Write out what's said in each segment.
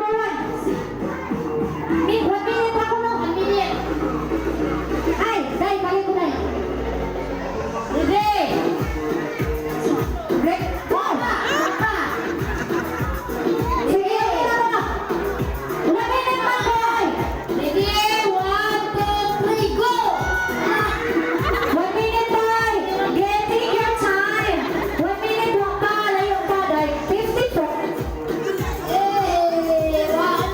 Number one. 1 minute ako, no? 1 minute. Ay, dai, balik ko dai. Ready? Break. Go! Pa. Sige, okay na ba? 1 minute pa ko. Ready? One, two, three, go! 1 minute, boy. Get, take your time. 1 minute, wa pa, layo pa, dai. 50. Eh, 1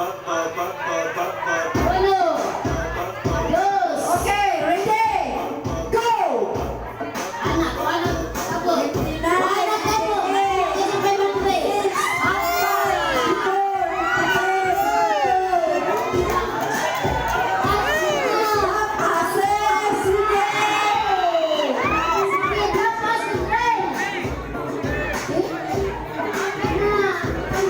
Uno. Dos. Okay, ready? Go! Anak, wala ako. Wala ako. Kasi 500. Five, four, three, two, Ase, sige! Sige, tapos three.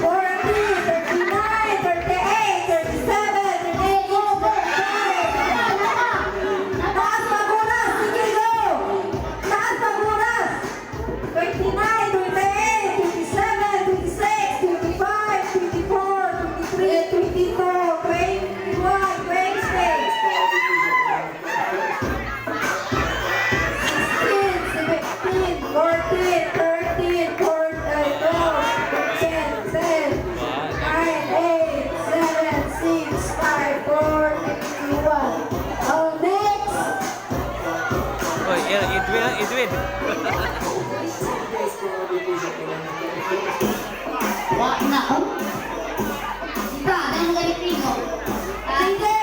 40, 39, 38, 37, 38, 45. Taas paguras! Sige, go! Taas paguras! 29, 28, 27, 26, 25, 24, 23, 22, 21, 20. 16, 17, 14, 13, 14, 12, 10, 10, 9, 8, 7, 6, 5, 4, 3, 2, 1. Oh, next! Oy, Edwin, ah, Edwin. Wa na. Diba, ganun galit mo. Sige!